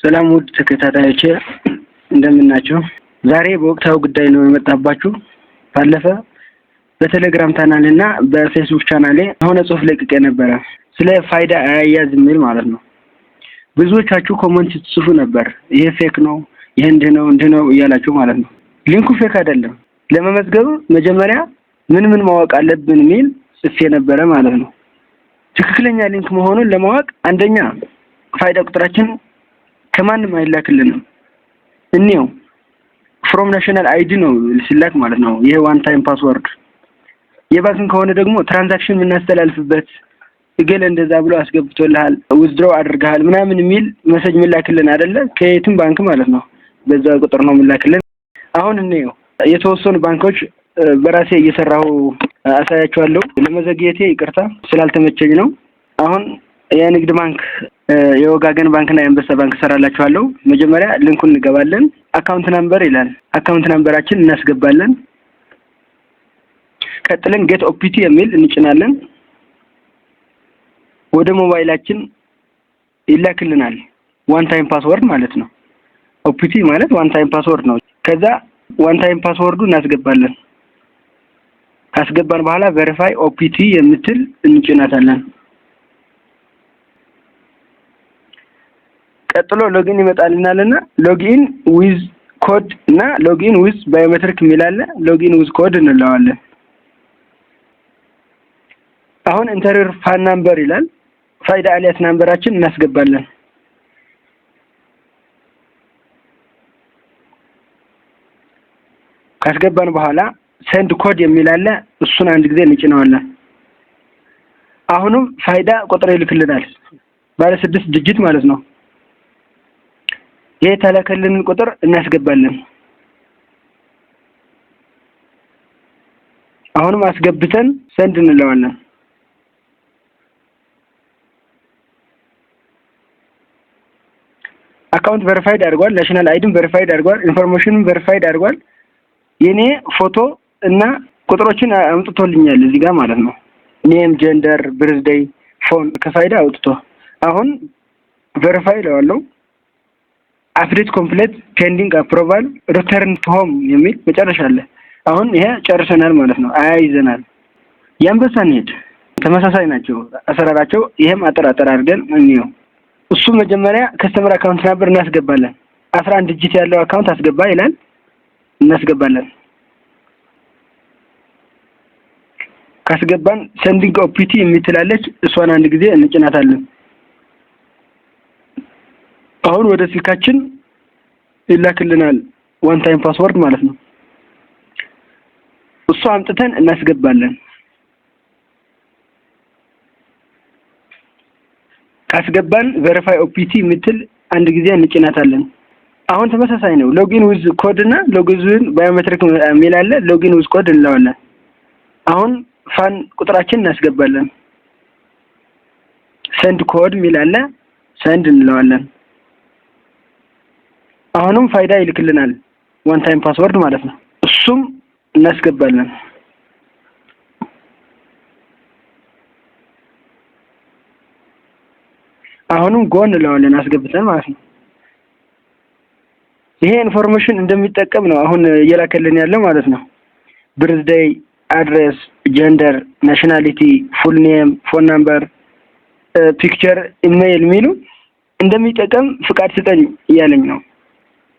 ሰላም ውድ ተከታታዮቼ፣ እንደምናችሁ። ዛሬ በወቅታዊ ጉዳይ ነው የመጣባችሁ። ባለፈ በቴሌግራም ቻናል እና በፌስቡክ ቻናሌ የሆነ ጽሁፍ ለቅቄ ነበረ፣ ስለ ፋይዳ አያያዝ የሚል ማለት ነው። ብዙዎቻችሁ comment ስትጽፉ ነበር፣ ይሄ fake ነው፣ ይሄ እንዲህ ነው እንዲህ ነው እያላችሁ ማለት ነው። Link ኡ fake አይደለም። ለመመዝገብ መጀመሪያ ምን ምን ማወቅ አለብን የሚል ጽፌ ነበረ ማለት ነው። ትክክለኛ link መሆኑን ለማወቅ አንደኛ ፋይዳ ቁጥራችን ከማንም አይላክልንም። እኔው from national ID ነው ሲላክ ማለት ነው። ይሄ one time password የባንክን ከሆነ ደግሞ transaction የምናስተላልፍበት እገሌ እንደዛ ብሎ አስገብቶልሃል፣ withdraw አድርገሃል ምናምን የሚል message የሚላክልን አይደለ? ከየትም ባንክ ማለት ነው። በዛ ቁጥር ነው የሚላክልን። አሁን እንየው። የተወሰኑ ባንኮች በራሴ እየሰራሁ አሳያችኋለሁ። ለመዘግየቴ ይቅርታ፣ ስላልተመቸኝ ነው። አሁን የንግድ ባንክ፣ የወጋገን ባንክና የአንበሳ ባንክ እሰራላችኋለሁ። መጀመሪያ link ኡን እንገባለን። Account number ይላል። Account number ኣችን እናስገባለን። ቀጥለን get OTP የሚል እንጭናለን። ወደ ሞባይላችን ይላክልናል። One time password ማለት ነው። OTP ማለት one time password ነው። ከዛ one time password ኡ እናስገባለን። ካስገባን በኋላ verify OTP የምትል እንጭናታለን። ቀጥሎ login ይመጣልናልና login with code እና login with biometric የሚል አለ። Login with code እንለዋለን። አሁን enter your FAN number ይላል። ፋይዳ alias number ኣችን እናስገባለን። ካስገባን በኋላ send code የሚል አለ። እሱን አንድ ጊዜ እንጭነዋለን። አሁንም ፋይዳ ቁጥር ይልክልናል። ባለ 6 digit ማለት ነው። ይሄ የተላከልንን ቁጥር እናስገባለን። አሁንም አስገብተን send እንለዋለን። Account verified አድርጓል። National ID ም verified አድርጓል። Information ም verified አድርጓል። የኔ ፎቶ እና ቁጥሮችን አምጥቶልኛል እዚህ ጋር ማለት ነው። Name፣ gender፣ birthday፣ phone ከፋይዳ አውጥቶ አሁን verify እለዋለሁ። Update complete፣ pending approval፣ return to home የሚል መጨረሻ አለ። አሁን ይሄ ጨርሰናል ማለት ነው። አያይዘናል። የአንበሳ እንሂድ። ተመሳሳይ ናቸው አሰራራቸው። ይሄም አጠር አጠር አድርገን እንየው። እሱ መጀመሪያ customer account number እናስገባለን። 11 digit ያለው account አስገባ ይላል። እናስገባለን። ካስገባን sending OTP የምትላለች፣ እሷን አንድ ጊዜ እንጭናታለን። አሁን ወደ ስልካችን ይላክልናል one time password ማለት ነው። እሱ አምጥተን እናስገባለን። ካስገባን verify OTP የምትል አንድ ጊዜ እንጭናታለን። አሁን ተመሳሳይ ነው። Login with code እና login with biometric የሚል አለ። Login with code እንለዋለን። አሁን FAN ቁጥራችን እናስገባለን። Send code የሚል አለ። Send እንለዋለን። አሁንም ፋይዳ ይልክልናል፣ one time password ማለት ነው። እሱም እናስገባለን። አሁንም go እንለዋለን አስገብተን ማለት ነው። ይሄ information እንደሚጠቀም ነው አሁን እየላከልን ያለው ማለት ነው። Birthday፣ address፣ gender፣ nationality፣ full name፣ phone number፣ picture፣ email የሚሉ እንደሚጠቀም ፍቃድ ስጠኝ እያለኝ ነው።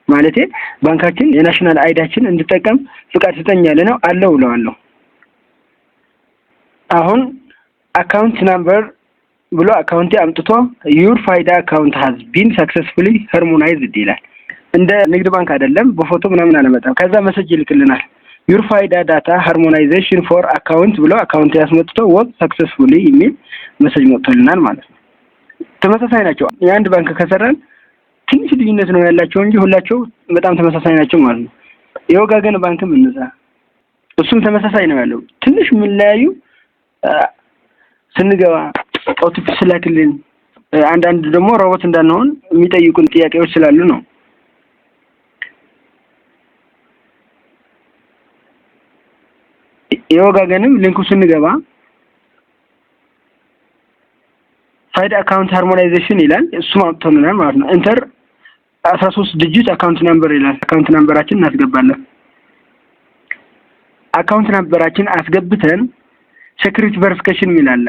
ማለቴ ባንካችን የ national ID ኣችን እንድጠቀም ፍቃድ ስጠኝ ያለ ነው። Allow እለዋለሁ። አሁን account number ብሎ account ኤ አምጥቶ your ፋይዳ account has been successfully harmonized ይላል። እንደ ንግድ ባንክ አይደለም፣ በፎቶ ምናምን አለመጣም። ከዛ message ይልክልናል። Your ፋይዳ data harmonization for account ብሎ account ያስመጥቶ was successfully የሚል message መጥቶልናል ማለት ነው። ተመሳሳይ ናቸው። የአንድ ባንክ ከሰራን ትንሽ ልዩነት ነው ያላቸው እንጂ ሁላቸው በጣም ተመሳሳይ ናቸው ማለት ነው። የወጋገን ባንክም እንዛ እሱም ተመሳሳይ ነው ያለው። ትንሽ የሚለያዩ ስንገባ OTP ስላክልን፣ አንዳንድ ደግሞ ሮቦት እንዳንሆን የሚጠይቁን ጥያቄዎች ስላሉ ነው። የወጋገንም link ኡ ስንገባ ፋይዳ account harmonization ይላል። እሱም አምጥቶልናል ማለት ነው። Enter 13 digit account number ይላል። Account number ኣችን እናስገባለን። Account number ኣችን አስገብተን security verification የሚል አለ።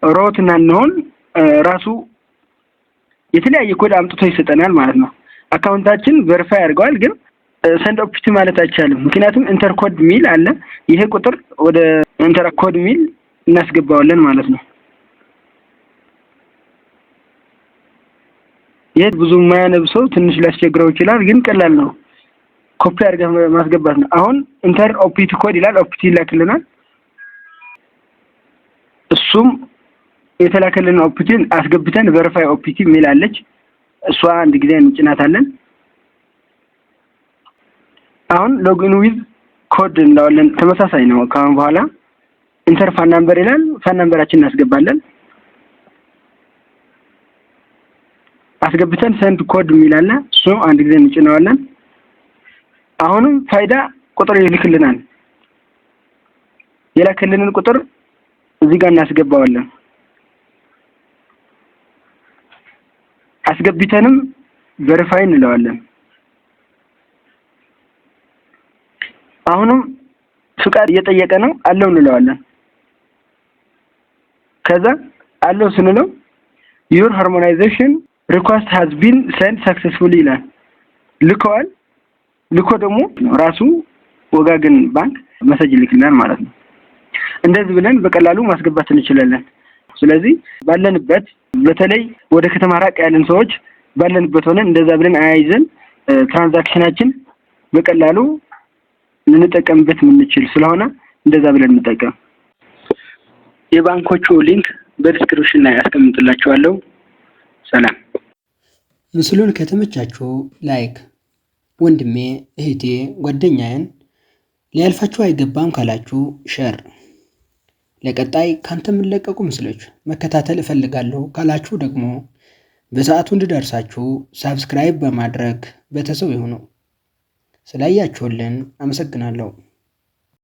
ሮቦት እንዳንሆን ራሱ የተለያየ ኮድ አምጥቶ ይሰጠናል ማለት ነው። Account ኣችን verify አድርገዋል፣ ግን send OTP ማለት አይቻልም። ምክንያቱም enter code ሚል አለ። ይሄ ቁጥር ወደ enter code ሚል እናስገባዋለን ማለት ነው። ይሄ ብዙ የማያነብ ሰው ትንሽ ሊያስቸግረው ይችላል፣ ግን ቀላል ነው። ኮፒ አድርገህ ማስገባት ነው። አሁን enter OTP code ይላል። OTP ይላክልናል። እሱም የተላከልን OTP ን አስገብተን verify OTP የሚል አለች። እሷ አንድ ጊዜ እንጭናታለን። አሁን login with code እንለዋለን። ተመሳሳይ ነው። ከአሁን በኋላ enter FAN number ይላል። FAN number ኣችን እናስገባለን። አስገብተን send code የሚል አለ። እሱ አንድ ጊዜ እንጭነዋለን። አሁንም ፋይዳ ቁጥር ይልክልናል። የላክልንን ቁጥር እዚህ ጋር እናስገባዋለን። አስገብተንም verify እንለዋለን። አሁንም ፍቃድ እየጠየቀ ነው። Allow እንለዋለን። ከዛ allow ስንለው your harmonization request has been sent successfully ይላል። ልከዋል። ልኮ ደግሞ ራሱ ወጋገን ባንክ message ይልክልናል ማለት ነው። እንደዚህ ብለን በቀላሉ ማስገባት እንችላለን። ስለዚህ ባለንበት በተለይ ወደ ከተማ ራቅ ያለን ሰዎች ባለንበት ሆነን እንደዛ ብለን አያይዘን transaction ኣችን በቀላሉ ልንጠቀምበት የምንችል ስለሆነ እንደዛ ብለን እንጠቀም። የባንኮቹ link በ description ላይ አስቀምጥላችኋለሁ። ሰላም። ምስሉን ከተመቻችሁ like፣ ወንድሜ እህቴ ጓደኛዬን ሊያልፋችሁ አይገባም ካላችሁ share፣ ለቀጣይ ካንተ የሚለቀቁ ምስሎች መከታተል እፈልጋለሁ ካላችሁ ደግሞ በሰዓቱ እንዲደርሳችሁ subscribe በማድረግ ቤተሰብ ይሁኑ። ስላያችሁልን አመሰግናለሁ።